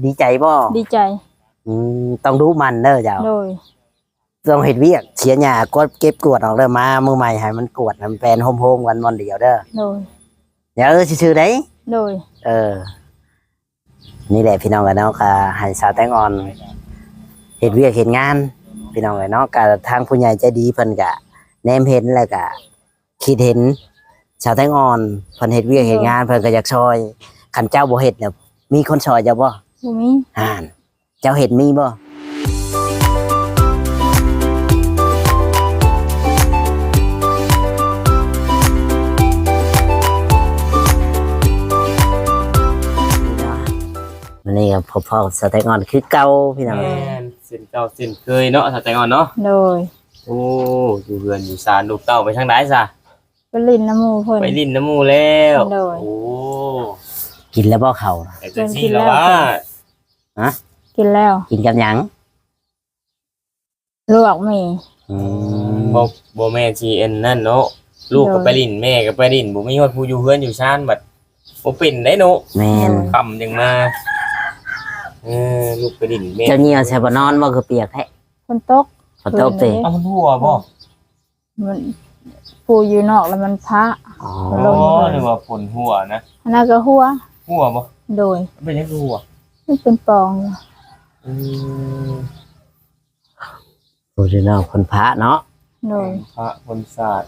ດີໃຈບໍ່? ດີໃຈ. ອືມ ຕ້ອງດຸໝັ່ນເດີເຈົ້າ. ໂດຍ. ຕ້ອງເຮັດວຽກເສຍຫຍ້າ ກວາດເກັບກວາດອອກເດີ ມາມື້ໃໝ່ໃຫ້ມັນກວາດໃຫ້ມັນແປນໂຮມໆກັນບ່ອນດຽວເດີ. ໂດຍ. ຢ່າເອີຊື່ໆໃດ໋. ໂດຍ. ເອີ ນີ້ແຫຼະພີ່ນ້ອງເອີຍເນາະ ກໍໃຫ້ສາວແຕງອ່ອນເຮັດວຽກເຮັດງານພີ່ນ້ອງເອີຍເນາະ. ກໍທາງຜູ້ໃຫຍ່ໃຈດີເພິ່ນກໍແນມເຫັນ ແລ້ວກໍຄິດເຫັນສາວແຕງອ່ອນເພິ່ນເຮັດວຽກເຮັດງານ ເພິ່ນກໍຢາກຊ່ອຍ. ຄັນເຈົ້າບໍ່ເຮັດນະ ມີຄົນຊ່ອຍເຈົ້າບໍ່? ບໍ່ມີ. ຫັ້ນ ເຈົ້າເຫັນມີບໍ່? ມື້ນີ້ກໍພົບພໍ້ສາວແຕງອ່ອນຄືເກົ່າພີ່ນ້ອງ. ແມ່ນ ເຊັ່ນເກົ່າເຊັ່ນເຄີຍເນາະ ສາວແຕງອ່ອນເນາະ. ໂດຍ. ໂອ້ ຢູ່ເຮືອນຢູ່ຊານ ລູກເຕົ້າໄປທາງໃດຊະ? ໄປຫຼິ້ນນຳໝູ່ເພິ່ນ. ໄປຫຼິ້ນນຳໝູ່ແລ້ວ. ໂດຍ. ໂອ້ ກິນແລ້ວບໍ່ເຂົ້າ? ເພິ່ນກິນແລ້ວ. ຮະ? ກິນແລ້ວ. ກິນກັບຫຍັງ? ລວກໝີ່. ອືມ ບໍ່ ບໍ່ແມ່ນຊິອັນນັ້ນເນາະ ລູກກໍໄປຫຼິ້ນ ແມ່ກໍໄປຫຼິ້ນ ບໍ່ມີຮອດຜູ້ຢູ່ເຮືອນຢູ່ຊານ ບັດບໍ່ເປັນໄດ໋ເນາະ. ແມ່ນ. ຄ່ຳຈັ່ງມາ. ເອີ ລູກໄປຫຼິ້ນ ແມ່ ເຈົ້າຍ່ຽວໃສ່ບໍ່ນອນບໍ່ ຄືປຽກແທ້? ຝົນຕົກ. ຝົນຕົກຕິ? ເອົ້າ ມັນຮົ່ວບໍ່? ມັນ ຜູ້ຢູ່ນອກແລ້ວມັນພະ. ອໍ ລົມ ນຶກວ່າຝົນຮົ່ວນະ. ອັນນັ້ນກໍຮົ່ວ. ຮົ່ວບໍ່? ໂດຍ. ເປັນຫຍັງຄືຮົ່ວ? ມັນເປັນປ່ອງ. ອືມ ຜູ້ຢູ່ນອກເພິ່ນພະເນາະ. ໂດຍ. ເພິ່ນພະເພິ່ນສາດ.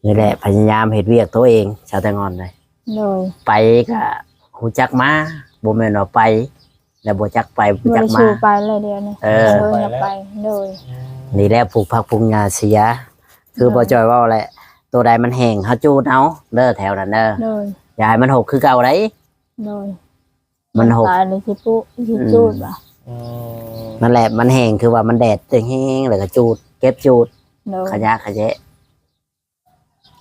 ນີ້ແຫຼະ ພະຍາຍາມເຮັດວຽກໂຕເອງ ສາວແຕງອ່ອນເອີຍ. ໂດຍ. ໄປກໍຮູ້ຈັກມາ ບໍ່ແມ່ນວ່າໄປ ແລ້ວບໍ່ຈັກໄປ ບໍ່ຈັກມາ. ໄປແລ້ວດຽວນີ້. ເອີ ເອີ ໄປແລ້ວ. ໂດຍ. ນີ້ແຫຼະ ປູກຜັກປູກຫຍ້າເສຍ ຄື ໂດຍ ບໍ່ຈ່ອຍເວົ້າແຫຼະ ໂຕໃດມັນແຫ້ງເຮົາຈູດເອົາເດີ ແຖວນັ້ນເດີ. ໂດຍ. ຢ່າໃຫ້ມັນຫົກຄືເກົ່າໃດ໋. ໂດຍ. ມັນຫົກ ຕາຍແລ້ວຊິປຸ ຊິຈູດວ່າ. ອືມ ນັ້ນແຫຼະ ມັນແຫ້ງ ຄືວ່າມັນແດດແຮງ ແລ້ວກໍຈູດ ເກັບຈູດ. ໂດຍ. ຂະຫຍະຂະແຍະ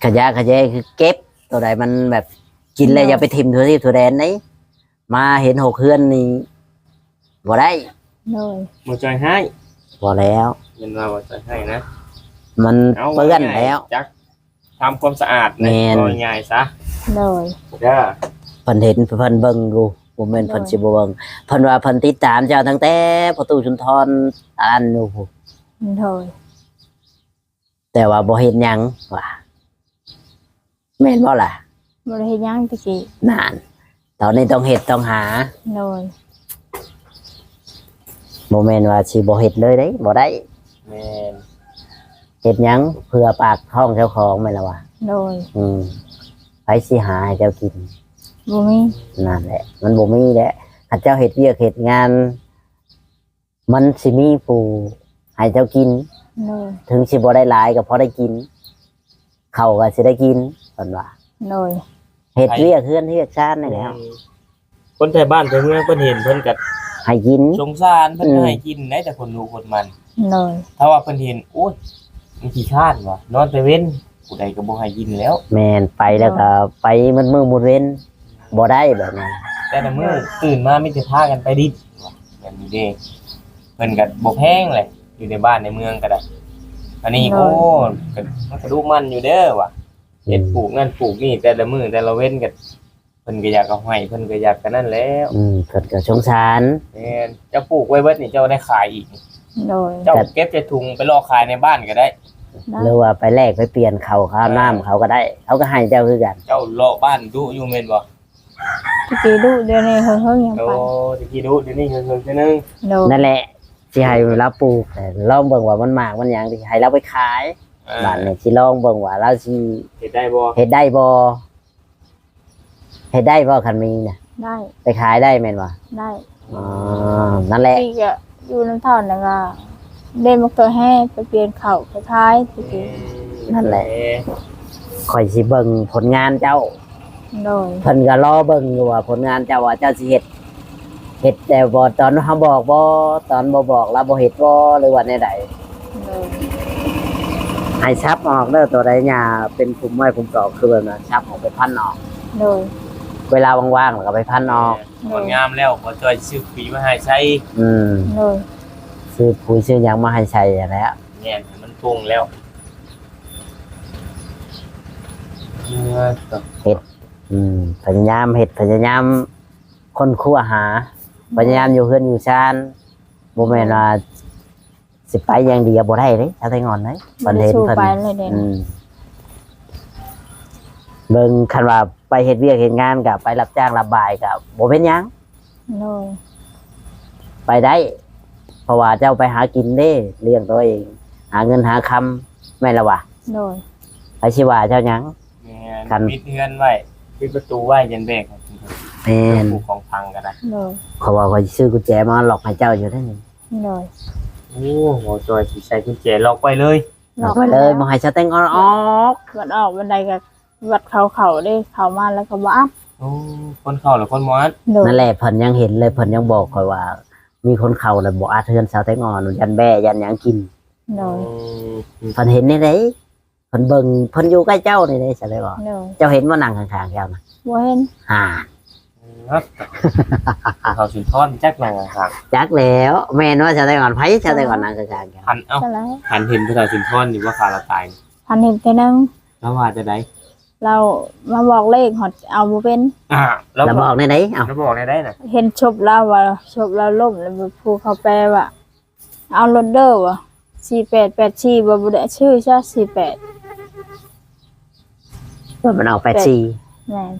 ຂະຫຍະຂະແຍະຄືເກັບ ໂຕໃດມັນແບບກິນແລ້ວ ໂດຍ ຢ່າໄປຖິ້ມທົ່ວທີ່ທົ່ວແດນເດ້. ມາເຫັນຫົກເຮືອນນີ້ບໍ່ໄດ້. ໂດຍ. ບໍ່ຈ່ອຍຮ້າຍ. ບໍ່ແລ້ວ. ແມ່ນວ່າບໍ່ຈ່ອຍຮ້າຍນະ. ມັນເປື້ອນແລ້ວ. ຈັກ ທຳຄວາມສະອາດ. ແມ່ນ. ເວົ້າງ່າຍໆຊະ. ໂດຍ. ເດີ. ເພິ່ນເຫັນເພິ່ນເບິ່ງຢູ່ ບໍ່ແມ່ນເພິ່ນ ໂດຍ ຊິບໍ່ເບິ່ງ. ເພິ່ນວ່າເພິ່ນຕິດຕາມເຈົ້າຕັ້ງແຕ່ພໍ່ຕູ້ສຸນທອນອັນນັ້ນຢູ່ພຸ້ນ. ໂດຍ. ແຕ່ວ່າບໍ່ເຮັດຫຍັງວ່າ ແມ່ນບໍ່ລະ? ບໍ່ໄດ້ເຮັດຫຍັງແຕ່ກີ້. ນັ້ນ ຕອນນີ້ຕ້ອງເຮັດຕ້ອງຫາ. ໂດຍ. ບໍ່ແມ່ນວ່າຊິບໍ່ເຮັດເລີຍເດ້ ບໍ່ໄດ້. ແມ່ນ. ເຮັດຫຍັງເພື່ອປາກທ້ອງເຈົ້າຂອງແມ່ນລະວະ? ໂດຍ. ອືມ ໃຜຊິຫາໃຫ້ເຈົ້າກິນ? ບໍ່ມີ. ນັ້ນແຫຼະ ມັນບໍ່ມີແຫຼະ. ຄັນເຈົ້າເຮັດວຽກເຮັດງານ ມັນຊິມີຜູ້ໃຫ້ເຈົ້າກິນ. ໂດຍ. ເຖິງຊິບໍ່ໄດ້ຫຼາຍກໍພໍໄດ້ກິນ ເຂົ້າກໍຊິໄດ້ກິນ ເພິ່ນວ່າ. ໂດຍ. ເຮັດວຽກເຮືອນວຽກຊານນີ້ແຫຼະ. ອືມ ຄົນໄທບ້ານໄທເມືອງເພິ່ນເຫັນເພິ່ນກໍໃຫ້ກິນ ສົງສານ ເພິ່ນກໍໃຫ້ກິນໄດ້ ແຕ່ຄົນຮູ້ຄົນມັນ. ໂດຍ. ຖ້າວ່າເພິ່ນເຫັນ ໂອ້ຍ ມັນຂີ້ຄ້ານວ່າ ນອນແຕ່ເວັນ ຜູ້ໃດກໍບໍ່ໃຫ້ກິນແລ້ວ. ແມ່ນ ໄປແລ້ວກໍໄປໝົດມື້ໝົດເວັນ ບໍ່ໄດ້ແບບນັ້ນ. ແຕ່ລະມື້ຕື່ນມາມີແຕ່ພາກັນໄປດິນ ແບບນີ້ເດ້. ເພິ່ນກໍບໍ່ແພງແຫຼະ ຢູ່ໃນບ້ານໃນເມືອງກໍໄດ້. ອັນນີ້ ໂອ້ ກໍມັນກະດຸໝັ່ນຢູ່ເດີວ່າ ເຮັດ ອືມ ປູກນັ້ນປູກນີ້ ແຕ່ລະມື້ແຕ່ລະເວັນກໍ ເພິ່ນກໍຢາກເອົາໃຫ້ ເພິ່ນກໍຢາກກະນັ້ນແລ້ວ. ອືມ ເພິ່ນກໍສົງສານ. ແມ່ນ. ເຈົ້າປູກໄວ້ເບິດນີ້ ເຈົ້າໄດ້ຂາຍອີກ? ໂດຍ. ເຈົ້າເກັບໃສ່ຖົງໄປເລາະຂາຍໃນບ້ານກໍໄດ້ ໄດ້ ຫຼືວ່າໄປແລກໄປປ່ຽນເຂົ້າ ຄ່ານ້ຳເຂົາກໍໄດ້ ເຂົາກໍໃຫ້ເຈົ້າຄືກັນ. ເຈົ້າເລາະບ້ານດຸຢູ່ແມ່ນບໍ່? ແຕ່ກີ້ດຸ ດຽວນີ້ເຫິງໆຍັງໄປ. ໂອ້ ແຕ່ກີ້ດຸ ດຽວນີ້ເຫິງໆເທື່ອໜຶ່ງ. ໂດຍ. ນັ້ນແຫຼະ ຊິໃຫ້ລາວປູກ ລອງເບິ່ງວ່າມັນໝາກມັນຫຍັງ ຊິໃຫ້ລາວໄປຂາຍ. ເອີ ບາດນີ້ຊິລອງເບິ່ງວ່າລາວຊິເຮັດໄດ້ບໍ່ ເຮັດໄດ້ບໍ່? ເຮັດໄດ້ບໍ່ຄັນມີນະ? ໄດ້. ໄປຂາຍໄດ້ແມ່ນບໍ່? ໄດ້. ອໍ ນັ້ນແຫຼະ ທີ່ກໍຢູ່ນຳເຖົ້ານັ້ນກໍເດັດໝາກເຕົຍແຮ່ ໄປປ່ຽນເຂົ້າໄປຂາຍ. ອືມ ນັ້ນແຫຼະ ຂ້ອຍຊິເບິ່ງຜົນງານເຈົ້າ. ໂດຍ. ເພິ່ນກໍລໍເບິ່ງຢູ່ວ່າຜົນງານເຈົ້າວ່າເຈົ້າຊິເຮັດ ເຮັດແຕ່ບໍ່ ຕອນເຮົາບອກບໍ່ ຕອນບໍ່ບອກລາວບໍ່ເຮັດບໍ່ ຫຼືວ່າແນວໃດ? ໂດຍ. ໃຫ້ສັບອອກເດີ ໂຕໃດຫຍ້າເປັນຂຸມໄມ້ຂຸມຕອກ ຄືແບບນັ້ນ ສັບອອກໄປພັນອອກ. ໂດຍ. ເວລາວ່າງໆ ແລ້ວກໍໄປພັນອອກ. ໂດຍ. ມັນງາມແລ້ວ ບໍ່ຈ່ອຍຊື້ປຸຍມາໃຫ້ໃສ່. ອືມ. ໂດຍ. ຊື້ປຸຍຊື້ຫຍັງມາໃຫ້ໃສ່ຫັ້ນແຫຼະ. ແມ່ນ ໃຫ້ມັນໂປ່ງແລ້ວ. ເຮັດ ອືມ ພະຍາຍາມເຮັດ ພະຍາຍາມ ຄົ້ນຄວ້າຫາ ພະຍາຍາມຢູ່ເຮືອນຢູ່ຊານ ບໍ່ແມ່ນວ່າຊິໄປຢ່າງດຽວບໍ່ໄດ້ເດ້ ຊາວໄທງອນເອີຍ. ບໍ່ໄດ້ສູ້ໄປເລີຍເດ້ ອືມ ເບິ່ງ ຄັນວ່າໄປເຮັດວຽກເຮັດງານ ກໍໄປຮັບຈ້າງຮັບບາຍ ກໍບໍ່ເປັນຫຍັງ. ໂດຍ ໄປໄດ້ ເພາະວ່າເຈົ້າໄປຫາກິນເດ້ ລ້ຽງຕົວເອງ ຫາເງິນຫາຄຳ ແມ່ນລະວະ? ໂດຍ ໃຜຊິວ່າເຈົ້າຫຍັງ? ແມ່ນ ຄັນປິດເຮືອນໄວ້ ປິດປະຕູໄວ້ ຢ້ານແບກ ແມ່ນ ເຄື່ອງປູກຂອງຝັງກໍໄດ້. ໂດຍ ເພາະວ່າຂ້ອຍຊິຊື້ກຸນແຈມາລັອກໃຫ້ເຈົ້າຢູ່ເດ້ນີ້. ໂດຍ ໂອ້ ເວົ້າຈ່ອຍຊິໃສ່ກຸນແຈລັອກໄວ້ເລີຍ. ລັອກໄວ້ເລີຍ ບໍ່ໃຫ້ສາວແຕງອ່ອນອອກ ມັນອອກບັນໄດກໍ ວັດເຂົ້າເຂົ້າເດ້ ເຂົ້າມາແລ້ວກໍບໍ່ອັດ. ໂອ້ ຄົນເຂົ້າແລ້ວຄົນບໍ່ອັດ. ໂດຍ ນັ້ນແຫຼະ ເພິ່ນຍັງເຫັນເລີຍ ເພິ່ນຍັງບອກຂ້ອຍວ່າ ມີຄົນເຂົ້າແລ້ວບໍ່ອັດເຮືອນສາວແຕງອ່ອນ ຢ້ານແບ້ຢ້ານຫຍັງກິນ. ໂດຍ ອືມ ເພິ່ນເຫັນແນວໃດ ເພິ່ນເບິ່ງ ເພິ່ນຢູ່ໃກ້ເຈົ້ານີ້ເດ້ ສາວແຕງອ່ອນ. ໂດຍ ເຈົ້າເຫັນບໍ່ ນັ່ງຂ້າງໆເຈົ້ານະ? ບໍ່ເຫັນ. ຫາ ເອີ ເຖົ້າສຸນທອນຈັກນັ່ງຂ້າງໆ ຈັກແລ້ວ ແມ່ນວ່າສາວແຕງອ່ອນ ໃຜສາວແຕງອ່ອນນັ່ງຂ້າງໆເຈົ້າ? ພັນ ເອົ້າ ພັນເຫັນຜູ້ເຖົ້າສຸນທອນຢູ່ບໍ່ ຄາລະຕາຍ? ພັນເຫັນເທື່ອໜຶ່ງ. ລາວວ່າຈັ່ງໃດ? ລາວມາບອກເລກ ຮອດເອົາບໍ່ເປັນ. ອ່າ ລາວບອກ ລາວບອກແນວໃດ? ເອົ້າ ລາວບອກແນວໃດນະ? ເຫັນສົບລາວວ່າ ສົບລາວລົ້ມ ແລ້ວຜູ້ເຂົາແປວ່າ ເອົາໂລດເດີວ່າ ສີ່ແປດແປດສີ່ ວ່າບໍ່ໄດ້ຊື້ຊະ ສີ່ແປດ ວ່າມັນອອກແປດສີ່. ແມ່ນ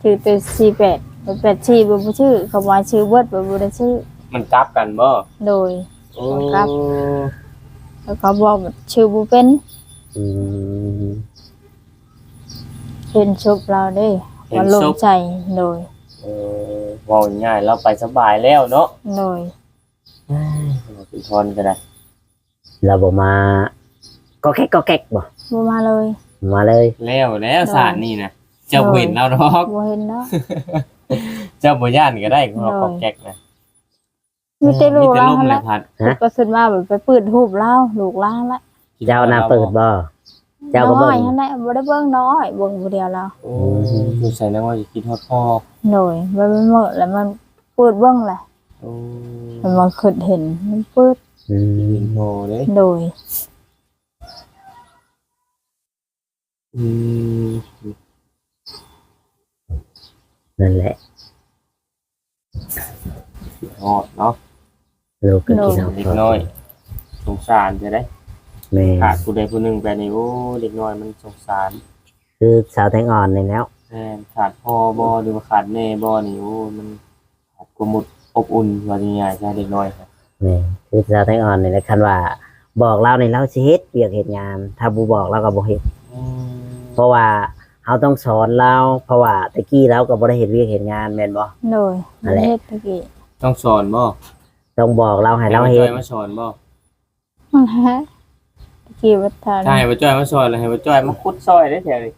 ຖືກແຕ່ສີ່ແປດ ແປດສີ່ ວ່າບໍ່ຊື້ ເຂົາວ່າຊື້ເບິດ ວ່າບໍ່ໄດ້ຊື້. ມັນກັບກັນບໍ່? ໂດຍ ໂອ້ ມັນກັບ ແລ້ວເຂົາບອກວ່າຊື້ບໍ່ເປັນ. ອືມ ເຫັນສົບລາວເດ້ ເຫັນສົບ ວ່າໂລ່ງໃຈ. ໂດຍ ເອີ ເວົ້າງ່າຍໆ ລາວໄປສະບາຍແລ້ວເນາະ. ໂດຍ ເອີຍ ສຸນທອນກໍໄດ້ ລາວບໍ່ມາກໍແກັກກໍແກັກບໍ່? ບໍ່ມາເລີຍ ບໍ່ມາເລີຍ. ແລ້ວແລ້ວ ໂດຍ ຊາດນີ້ນະ ເຈົ້າ ໂດຍ ບໍ່ເຫັນລາວດອກ ບໍ່ເຫັນດອກ. ເຈົ້າບໍ່ຢ້ານກໍໄດ້ ໂດຍ ກໍແກັກນະ. ມີແຕ່ລູກລາວຫັ້ນແຫຼະ ມີແຕ່ລົມແຫຼະພັດ ຮະ ກໍຂຶ້ນມາແບບໄປປືດຮູບລາວ ລູກລາວແຫຼະ. ເຈົ້ານະເປີດບໍ່? ເຈົ້າກໍເບິ່ງ ນ້ອຍຫັ້ນແຫຼະ ບໍ່ໄດ້ເບິ່ງ ນ້ອຍເບິ່ງຜູ້ດຽວລາວ. ໂອ້ ອືມ ສົງໄສນາງວ່າຊິຄິດຮອດພໍ່. ໂດຍ ມັນເມີແລ້ວມັນ ເປີດເບິ່ງແຫຼະ. ໂອ້ ມັນມາຄິດເຫັນ ມັນເປີດ ອືມ ເຫັນພໍ່ເດ້. ໂດຍ ອືມ ນັ້ນແຫຼະ ຄິດຮອດເນາະ. ລູກກໍ ໂດຍ ຄິດຮອດ ເດັກນ້ອຍ ສົງສານແທ້ເດ້. ແມ່ນ ຂາດຜູ້ໃດຜູ້ໜຶ່ງໄປນີ້ ໂອ້ ເດັກນ້ອຍມັນສົງສານ ຄືສາວແຕງອ່ອນນີ້ແຫຼ້ວ. ແມ່ນ ຂາດພໍ່ບໍ່ ຫຼືວ່າຂາດແມ່ບໍ່ນີ້ ໂອ້ ມັນຂາດຄວາມອົບ ອົບອຸ່ນ ວ່າງ່າຍໆຊະ ເດັກນ້ອຍ. ແມ່ນ ຄືສາວແຕງອ່ອນນີ້ແຫຼະ ຄັນວ່າບອກລາວນີ້ ລາວຊິເຮັດວຽກເຮັດງານ ຖ້າບໍ່ບອກລາວກໍບໍ່ເຮັດ. ອືມ ເພາະວ່າເຮົາຕ້ອງສອນລາວ ເພາະວ່າແຕ່ກີ້ລາວກໍບໍ່ໄດ້ເຮັດວຽກເຮັດງານແມ່ນບໍ່? ໂດຍ ຫັ້ນແຫຼະ ບໍ່ໄດ້ເຮັດແຕ່ກີ້ ຕ້ອງສອນບໍ່? ຕ້ອງບອກລາວ ໃຫ້ລາວເຮັດ ໃຫ້ບ່າວຈ້ອຍມາສອນບໍ່? ນັ້ນແຫຼະ ຕະກີ້ວ່າຖ້າ ຖ້າໃຫ້ບ່າວຈ້ອຍມາສອນ ແລ້ວໃຫ້ບ່າວຈ້ອຍມາຂຸດຊອຍເດ້ແຖວນີ້.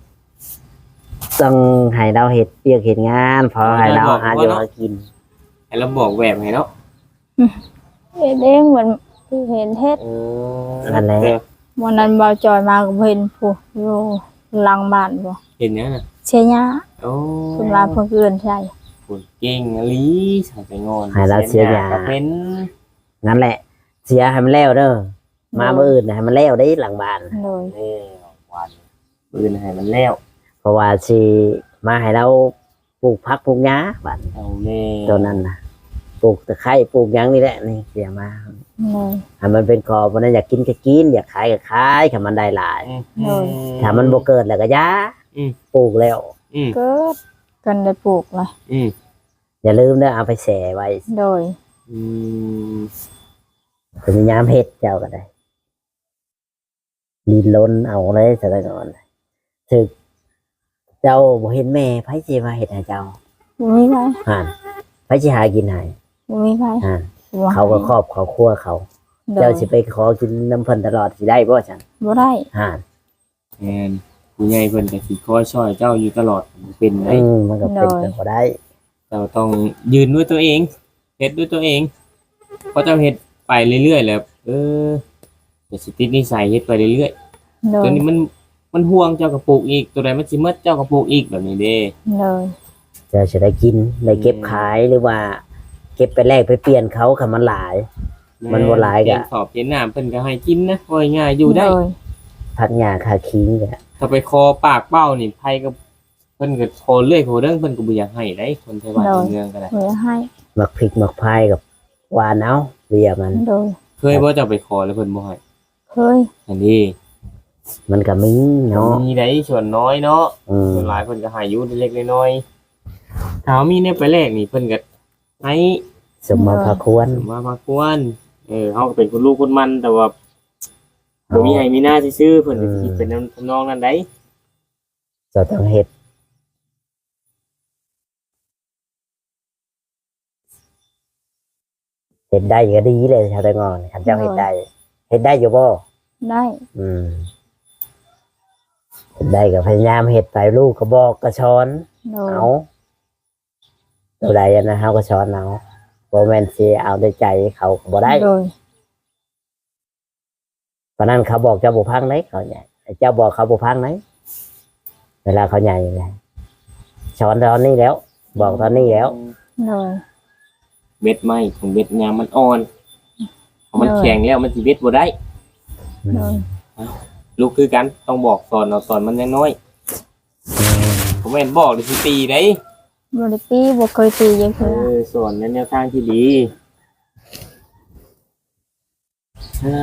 ຕ້ອງໃຫ້ລາວເຮັດວຽກເຮັດງານ ພໍໃຫ້ລາວຫາຢູ່ຫາກິນ ໃຫ້ລາວບອກແບບໃຫ້ເນາະ. ເຮັດເອງ ມັນເຫັນເຮັດ. ເອີ ນັ້ນແຫຼະ ມື້ນັ້ນບ່າວຈ້ອຍມາກໍບໍ່ເຫັນ ຜູ້ຢູ່ຫຼັງບ້ານບໍ່ ເຮັດຫຍັງນະ? ເສຍຫຍ້າ. ໂອ້ ເພິ່ນວ່າເພິ່ນເອີ້ນໃສ່ ເກັ່ງອີ່ຫຼີ ສາວແຕງອ່ອນ ໃຫ້ລາວເສຍຫຍ້າ ເສຍຫຍ້າກໍເປັນ. ນັ້ນແຫຼະ ເສຍໃຫ້ມັນແລ້ວເດີ ມາມື້ອື່ນໃຫ້ມັນແລ້ວເດ້ຫຼັງບ້ານ. ໂດຍ ເອີ ມື້ອື່ນໃຫ້ມັນແລ້ວ ເພາະວ່າຊິມາໃຫ້ລາວປູກຜັກປູກຫຍ້າບາດ. ເອົາແມ່ ຕອນນັ້ນນະ ປູກຕະໄຄ ປູກຫຍັງນີ້ແຫຼະ ນີ້ເສຍມາ. ໂດຍ ໃຫ້ມັນເປັນຂອບ ບໍ່ນັ້ນຢາກກິນກໍກິນ ຢາກຂາຍກໍຂາຍ ຄັນມັນໄດ້ຫຼາຍ. ອືມ ໂດຍ ຖ້າມັນບໍ່ເກີດແລ້ວກໍຢ່າ ອືມ ປູກແລ້ວ. ອືມ ເກີດກັນໄດ້ປູກລະ. ອືມ ຢ່າລືມເດີ ເອົາໄປແຊ່ໄວ້. ໂດຍ ອືມ ພະຍາຍາມເຮັດ ເຈົ້າກໍໄດ້ ດີ້ນລົນເອົາເລີຍ ສະແຕງອ່ອນ. ຖືກເຈົ້າບໍ່ເຫັນແມ່ ໃຜຊິມາເຮັດໃຫ້ເຈົ້າ? ບໍ່ມີໃຜ. ຫັ້ນ ໃຜຊິຫາກິນໃຫ້? ບໍ່ມີໃຜ. ຫັ້ນ ເຂົາກໍຄອບຄອບຄົວເຂົາ. ໂດຍ ເຈົ້າຊິໄປຂໍກິນນຳເພິ່ນຕະຫຼອດ ຊິໄດ້ບໍ່ຊັ້ນ? ບໍ່ໄດ້. ຫັ້ນ ແມ່ນ ຜູ້ໃຫຍ່ເພິ່ນກໍຊິຄອຍຊ່ອຍເຈົ້າຢູ່ຕະຫຼອດ ມັນເປັນໄດ໋. ອືມ ມັນກໍເປັນໄປບໍ່ໄດ້. ເຈົ້າຕ້ອງຢືນດ້ວຍຕົວເອງ ເຮັດດ້ວຍຕົວເອງ. ພໍເຈົ້າເຮັດໄປເລື້ອຍໆແລ້ວ ເອີ ກໍຊິຕິດນິໄສເຮັດໄປເລື້ອຍໆ. ໂດຍ ຕົວນີ້ມັນ ມັນຮ່ວງເຈົ້າກໍປູກອີກ ຕົວໃດມັນຊິໝົດເຈົ້າກໍປູກອີກ ແບບນີ້ເດ້. ໂດຍ ເຈົ້າຊິໄດ້ກິນ ໄດ້ເກັບຂາຍ ອືມ ຫຼືວ່າເກັບໄປແລກໄປປ່ຽນເຂົາ ຄັນມັນຫຼາຍ. ແມ່ນ ມັນບໍ່ຫຼາຍກໍ ຂຽນຂອບຂຽນໜາມເພິ່ນກໍໃຫ້ກິນນະ ເວົ້າງ່າຍໆ ຢູ່ໄດ້. ໂດຍ ຜັກຫຍ້າຄາຄີງກໍ ຖ້າໄປຂໍປາກເປົ້ານີ້ ໃຜກໍ ເພິ່ນກໍຂໍເລື້ອຍຂໍເດີງ ເພິ່ນກໍບໍ່ຢາກໃຫ້ໃດ໋ ຄົນໄທບ້ານ ໂດຍ ຄົນເມືອງກໍໄດ້ ບໍ່ຢາກໃຫ້. ໝາກພິກໝາກພາຍກັບຫວ່ານເອົາເບ້ຍມັນ. ໂດຍ. ເຄີຍບໍ່ ເຈົ້າໄປຂໍແລ້ວເພິ່ນບໍ່ໃຫ້? ເຄີຍ. ອັນນີ້ມັນກໍມີເນາະ. ມີໄດ໋ ສ່ວນນ້ອຍເນາະ. ອືມ. ສ່ວນຫຼາຍເພິ່ນກໍໃຫ້ຢູ່ເລັກໆນ້ອຍໆ. ຖ້າເຮົາມີແນວໄປແລກນີ້ ເພິ່ນກໍໃຫ້ ສົມມາພາຄວນ. ໂດຍ. ສົມມາພາຄວນ. ເອີ ເຮົາກໍເປັນຄົນຮູ້ຄົນໝັ່ນ ແຕ່ວ່າ ເຮົາ ບໍ່ມີໄຮ່ມີນາຊື່ໆ ເພິ່ນກໍຊິ ອືມ ຄິດໄປນຳທຳນອງນັ້ນໄດ໋. ເຈົ້າຕ້ອງເຮັດ ເຮັດໄດ້ກໍດີແຫຼະ ຊາວແຕງອ່ອນ ຄັນເຈົ້າເຮັດໄດ້. ໂດຍ. ເຮັດໄດ້ຢູ່ບໍ່? ໄດ້. ອືມ ເຮັດໄດ້ກໍພະຍາຍາມເຮັດໄປ ລູກກໍບອກກໍສອນ. ໂດຍ. ເອົາ ຕົວໃດອັນນັ້ນເຮົາກໍສອນເອົາ ບໍ່ແມ່ນຊິເອົາແຕ່ໃຈເຂົາກໍບໍ່ໄດ້. ໂດຍ. ປານນັ້ນເຂົາບອກເຈົ້າບໍ່ຟັງເດ້ ເຂົາໃຫຍ່ ເຈົ້າບອກເຂົາບໍ່ຟັງເດ້ ເວລາເຂົາໃຫຍ່ນະ ສອນຕອນນີ້ແລ້ວ ບອກຕອນນີ້ແລ້ວ. ໂດຍ. ເບັດໄມ້ຕ້ອງເບັດຍາມມັນອ່ອນ ເພາະມັນ ໂດຍ ແຂງແລ້ວມັນຊິເບັດບໍ່ໄດ້. ໂດຍ. ລູກຄືກັນ ຕ້ອງບອກສອນເອົາຕອນມັນຍັງນ້ອຍ. ອືມ. ບໍ່ແມ່ນບອກແລ້ວຊິຕີເດ້. ບໍ່ໄດ້ຕີ ບໍ່ເຄີຍຕີຈັກເທື່ອ. ເອີ ສອນໃນແນວທາງທີ່ດີ. ເອີ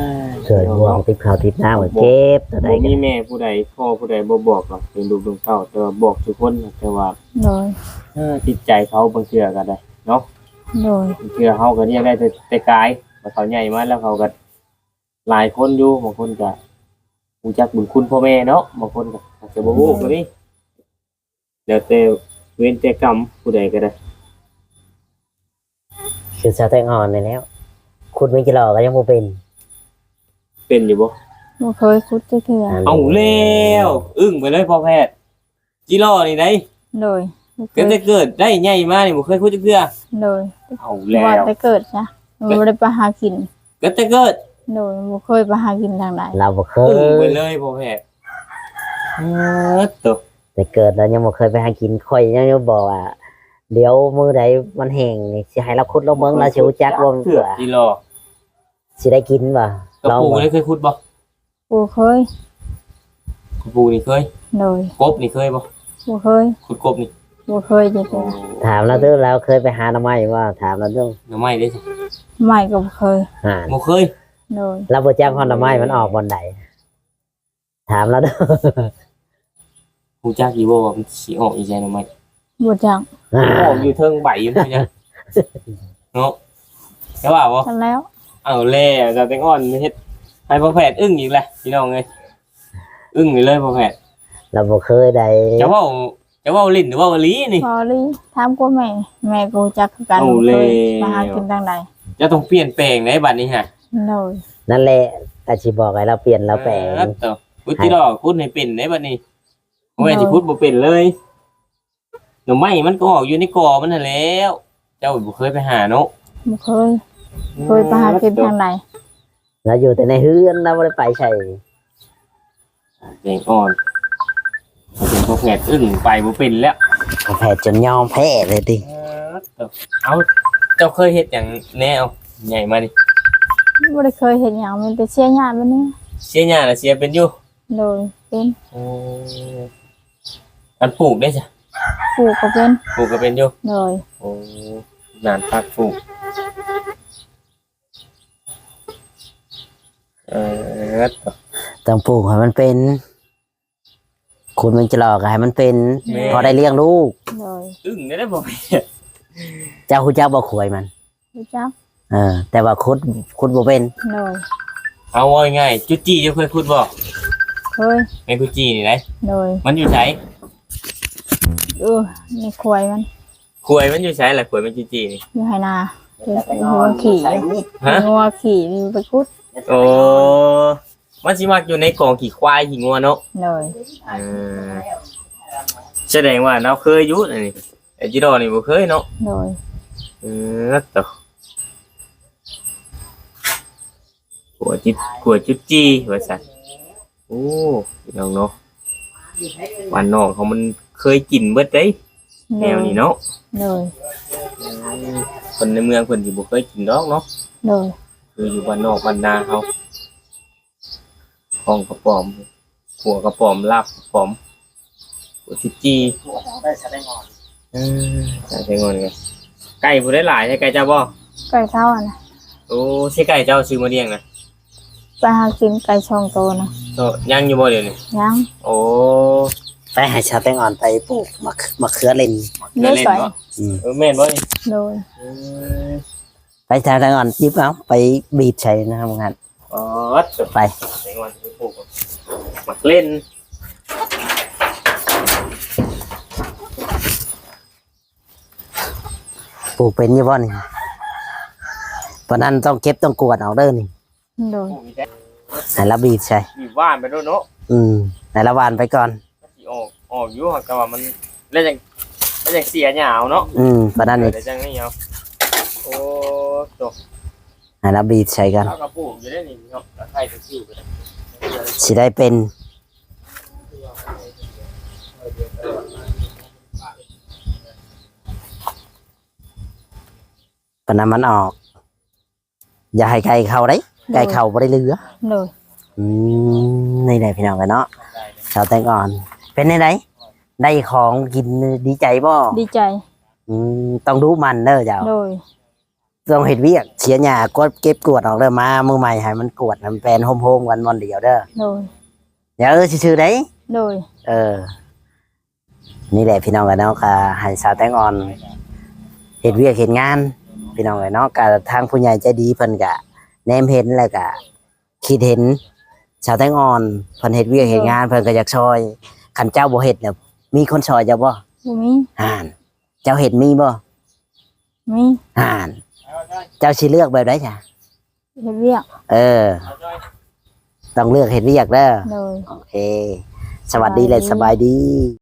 ເກີດຫ່ວງຕິດເຂົ້າຕິດນ້ຳ ບໍ່ ເຈັບຕົວໃດ ບໍ່ມີແມ່ຜູ້ໃດ ພໍ່ຜູ້ໃດບໍ່ບອກດອກ ເປັນລູກເປັນເຕົ້າ ແຕ່ວ່າບອກທຸກຄົນ ແຕ່ວ່າ ໂດຍ ເອີ ຈິດໃຈເຂົາບາງເທື່ອກໍໄດ້ເນາະ. ໂດຍ. ບາງເທື່ອເຮົາກໍຮຽກໄດ້ແຕ່ ແຕ່ກາຍ ແຕ່ເຂົາໃຫຍ່ມາແລ້ວເຂົາກໍ ຫຼາຍຄົນຢູ່ ບາງຄົນກໍຮູ້ຈັກບຸນຄຸນພໍ່ແມ່ເນາະ ບາງຄົນກໍອາດຈະບໍ່ຮູ້ກໍມີ. ແລ້ວແຕ່ເວນແຕ່ກຳຜູ້ໃດກໍໄດ້. ຄືຊາວແຕງອ່ອນນີ້ແຫຼ້ວ ຂຸດແມງຈີ່ຫຼໍ່ກໍຍັງບໍ່ເປັນ. ເປັນຢູ່ບໍ່? ບໍ່ເຄີຍຂຸດຈັກເທື່ອ. ເອົາແລ້ວ ອຶ້ງໄປເລີຍພໍ່ແພດ. ຈີ່ຫຼໍ່ນີ້ໃດ໋? ໂດຍ. ບໍ່ເຄີຍ. ຕັ້ງແຕ່ເກີດໄດ້ໃຫຍ່ມານີ້ບໍ່ເຄີຍຂຸດຈັກເທື່ອ? ໂດຍ. ເອົາແລ້ວ ວ່າແຕ່ເກີດຊະ ບໍ່ໄດ້ໄປຫາກິນ. ຕັ້ງແຕ່ເກີດ? ໂດຍ. ບໍ່ເຄີຍໄປຫາກິນທາງໃດ. ລາວບໍ່ເຄີຍ. ອຶ້ງໄປເລີຍພໍ່ແພດ. ເອີ ໂຕ ແຕ່ເກີດລາວຍັງບໍ່ເຄີຍໄປຫາກິນ. ຂ້ອຍຍັງບອກວ່າ ດຽວມື້ໃດມັນແຫ້ງນີ້ ຊິໃຫ້ລາວຂຸດລອງເບິ່ງ ລາວຊິຮູ້ຈັກບໍ່? ຈີ່ຫຼໍ່ ຊິໄດ້ກິນບໍ່? ກະປູນີ້ເຄີຍຂຸດບໍ່? ບໍ່ເຄີຍ. ກະປູນີ້ເຄີຍ? ໂດຍ. ກົບນີ້ເຄີຍບໍ່? ບໍ່ເຄີຍ. ຂຸດກົບນີ້? ບໍ່ເຄີຍຈັກເທື່ອ. ໂອ້ ຖາມລາວເດີ້ ລາວເຄີຍໄປຫາໜໍ່ໄມ້ບໍ່? ຖາມລາວເດີ້. ໜໍ່ໄມ້ເດ້? ໜໍ່ໄມ້ກໍບໍ່ເຄີຍ. ຫັ້ນ ບໍ່ເຄີຍ. ໂດຍ. ລາວບໍ່ຈັກຮອດໜໍ່ໄມ້ມັນອອກບ່ອນໃດ. ຖາມລາວເດີ້. ຮູ້ຈັກຢູ່ບໍ່ວ່າມັນຊິອອກຢູ່ໃສໜໍ່ໄມ້? ບໍ່ຈັກ. ອ່າ ອອກຢູ່ເທິງໃບພຸ້ນ ເນາະ ຈະວ່າບໍ່? ຊັ້ນແລ້ວ. ເອົາແລ້ວ ສາວແຕງອ່ອນເຮັດໃຫ້ພໍ່ແພດອຶ້ງອີກແລ້ວ ພີ່ນ້ອງເອີຍ. ອຶ້ງໄປເລີຍພໍ່ແພດ. ລາວບໍ່ເຄີຍໃດ. ຈະເວົ້າ ຈະເວົ້າຫຼິ້ນຫຼືເວົ້າອີ່ຫຼີນີ້? ເວົ້າອີ່ຫຼີ. ຖາມກວ່າແມ່ ແມ່ກໍຮູ້ຈັກຄືກັນ. ເອົາແລ້ວ. ເຄີຍມາຫາກິນທາງໃດ. ເຈົ້າຕ້ອງປ່ຽນແປງໃດບັດນີ້ຫະ. ໂດຍ. ນັ້ນແຫຼະ ອາດຊິບອກໃຫ້ລາວປ່ຽນ ລາວແປງ. ເອີ ໂຕ ຂຸດຈີ່ຫຼໍ່ ຂຸດໃຫ້ເປັນໃດບັດນີ້. ບໍ່ແມ່ນຊິ ໂດຍ ຂຸດບໍ່ເປັນເລີຍ. ໜໍ່ໄມ້ມັນກໍອອກຢູ່ໃນກໍມັນຫັ້ນແຫຼ້ວ. ເຈົ້າບໍ່ເຄີຍໄປຫາເນາະ? ບໍ່ເຄີຍ. ເຄີຍໄປຫາກິນທາງໃດ? ລາວຢູ່ແຕ່ໃນເຮືອນ ລາວບໍ່ໄດ້ໄປໃສ. ແຕງອ່ອນ ເປັນພວກແພດອຶ້ງ ໄປບໍ່ເປັນແລ້ວ. ພວກແພດຈົນຍອມແພ້ເລີຍຕິ. ເອີ ເອົາ ເຈົ້າເຄີຍເຮັດຫຍັງແດ່ ເອົາ ໃຫຍ່ມານີ້? ບໍ່ໄດ້ເຄີຍເຮັດຫຍັງ ມີແຕ່ເສຍຫຍ້າແບບນີ້. ເສຍຫຍ້າລະເສຍເປັນຢູ່? ໂດຍ ເປັນ. ໂອ້ ອັນປູກເດ້ຊະ? ປູກກໍເປັນ. ປູກກໍເປັນຢູ່? ໂດຍ. ໂອ້ ນານປາກປູກ. ເອີ ຕ້ອງປູກໃຫ້ມັນເປັນ. ຂຸດແມງຈີ່ຫຼໍ່ກໍໃຫ້ມັນເປັນ. ແມ່ນ. ພໍໄດ້ລ້ຽງລູກ. ໂດຍ. ອຶ້ງໄດ້ບໍ່? ເຈົ້າຮູ້ຈັກບໍ່ ຄວາຍມັນ? ຮູ້ຈັກ. ເອີ ແຕ່ວ່າຂຸດ ຂຸດບໍ່ເປັນ. ໂດຍ. ເອົາ ເວົ້າງ່າຍໆ ຈຸດຈີ່ເຈົ້າເຄີຍຂຸດບໍ່? ເຄີຍ. ແມ່ນຈຸດຈີ່ນີ້ໃດ໋? ໂດຍ. ມັນຢູ່ໃສ? ເອີ ໃນຄວາຍມັນ. ຄວາຍມັນຢູ່ໃສລະ? ຄວາຍມັນຈີ່ໆນີ້. ຢູ່ໄຮ່ນາ. ງົວຂີ້. ຮະ? ງົວຂີ້ໄປຂຸດ. ໂອ້ ມັນຊິມັກຢູ່ໃນກອງຂີ້ຄວາຍຂີ້ງົວເນາະ. ໂດຍ. ເອີ ສະແດງວ່າລາວເຄີຍຢູ່ນີ້. ໄອ້ຈີ່ຫຼໍ່ນີ້ບໍ່ເຄີຍເນາະ. ໂດຍ. ເອີ ໂຕ ຂົວຈຸດ ຂົວຈຸດຈີ່ວ່າຊັ້ນ. ໂອ້ ພີ່ນ້ອງເນາະ ບ້ານນອກເຮົາມັນເຄີຍກິນເບິດເດ້. ໂດຍ. ແນວນີ້ເນາະ. ໂດຍ. ເອີ ຄົນໃນເມືອງເພິ່ນຊິບໍ່ເຄີຍກິນດອກເນາະ. ໂດຍ. ຄືຢູ່ບ້ານນອກບ້ານນາເຮົາ ຂອງກະປອມ ຂົ້ວກະປອມ ລາບກະປອມ ໂອຊິຈີ່. ເອີ ສາວແຕງອ່ອນກໍ ເອີ ສາວແຕງອ່ອນກໍ ໄກ່ຜູ້ໃດຫຼາຍ ໃຊ່ໄກ່ເຈົ້າບໍ່? ໄກ່ເຂົາຫັ້ນນະ. ໂອ້ ໃຊ່ໄກ່ເຈົ້າຊື້ມາລ້ຽງນະ? ໄປຫາກິນໄກ່ສອງໂຕນະ. ໂຕ ຍັງຢູ່ບໍ່ດຽວນີ້? ຍັງ. ໂອ້ ໄປໃຫ້ສາວແຕງອ່ອນໄປປູກໝາກ ໝາກເຂືອຫຼິ້ນ. ເດ້ໄປ. ອືມ ເອີ ແມ່ນບໍ່ນີ້? ໂດຍ. ເອີ ໄປ ສາວແຕງອ່ອນ ຈິບເອົາ ໄປບີດໃສ່ນະ ວ່າຊັ້ນ. ອໍ ໄປ ແຕງອ່ອນໄປປູກໝາກເລັ່ນ. ປູກເປັນຢູ່ບໍ່ນີ້? ປານນັ້ນຕ້ອງເກັບຕ້ອງກວດອອກເດີນີ້. ໂດຍ. ໃຫ້ລາວບີດໃສ່ ບີດຫວ່ານໄປໂລດເນາະ. ອືມ ໃຫ້ລາວຫວ່ານໄປກ່ອນ ມັນຊິອອກ ອອກຢູ່ ແຕ່ວ່າມັນ ແລ້ວຈັ່ງ ແລ້ວຈັ່ງເສຍຫຍ້າເອົາເນາະ. ອືມ ປານນັ້ນນີ້ ແລ້ວຈັ່ງນີ້ເອົາ. ໂອ້ ໂຕ ໃຫ້ລາວບີດໃສ່ກ່ອນ. ລາວກໍປູກຢູ່ເດ້ນີ້ເນາະ ລາວໄຖໄປຊື້ໄປ ຊິໄດ້ເປັນ ປານນັ້ນມັນອອກ. ຢ່າໃຫ້ໄກ່ເຂົ້າເດ້. ໂດຍ. ໄກ່ເຂົ້າບໍ່ໄດ້ເຫຼືອ. ໂດຍ. ອືມ ນີ້ແຫຼະພີ່ນ້ອງເອີຍເນາະ ສາວແຕງອ່ອນ ເປັນແນວໃດ? ໄດ້ຂອງກິນດີໃຈບໍ່? ດີໃຈ. ອືມ ຕ້ອງດຸໝັ່ນເດີເຈົ້າ. ໂດຍ. ຕ້ອງເຮັດວຽກເສຍຫຍ້າ ກວດ ເກັບກວດອອກເດີ ມາມື້ໃໝ່ໃຫ້ມັນກວດ ໃຫ້ມັນແປນໂຮມໆກັນບ່ອນດຽວເດີ. ໂດຍ. ຢ່າເອີຊື່ໆເດ້. ໂດຍ. ເອີ ນີ້ແຫຼະພີ່ນ້ອງເອີຍເນາະ ກໍໃຫ້ສາວແຕງອ່ອນເຮັດວຽກເຮັດງານພີ່ນ້ອງເອີຍເນາະ ກໍທາງຜູ້ໃຫຍ່ໃຈດີເພິ່ນກໍແນມເຫັນ ແລ້ວກໍຄິດເຫັນສາວແຕງອ່ອນເພິ່ນເຮັດວຽກເຮັດງານ ເພິ່ນກໍຢາກຊ່ອຍ. ຄັນເຈົ້າບໍ່ເຮັດແລ້ວ ມີຄົນຊ່ອຍເຈົ້າບໍ່? ບໍ່ມີ. ຫັ້ນ ເຈົ້າເຮັດມີບໍ່? ມີ. ຫັ້ນ ເຈົ້າຊິເລືອກແບບໃດຊະ? ເຮັດວຽກ. ເອີ ຕ້ອງເລືອກເຮັດວຽກເດີ. ໂດຍ. ໂອເຄ ສະຫວັດດີ ສະຫວັດດີ ແລະ ສະບາຍດີ.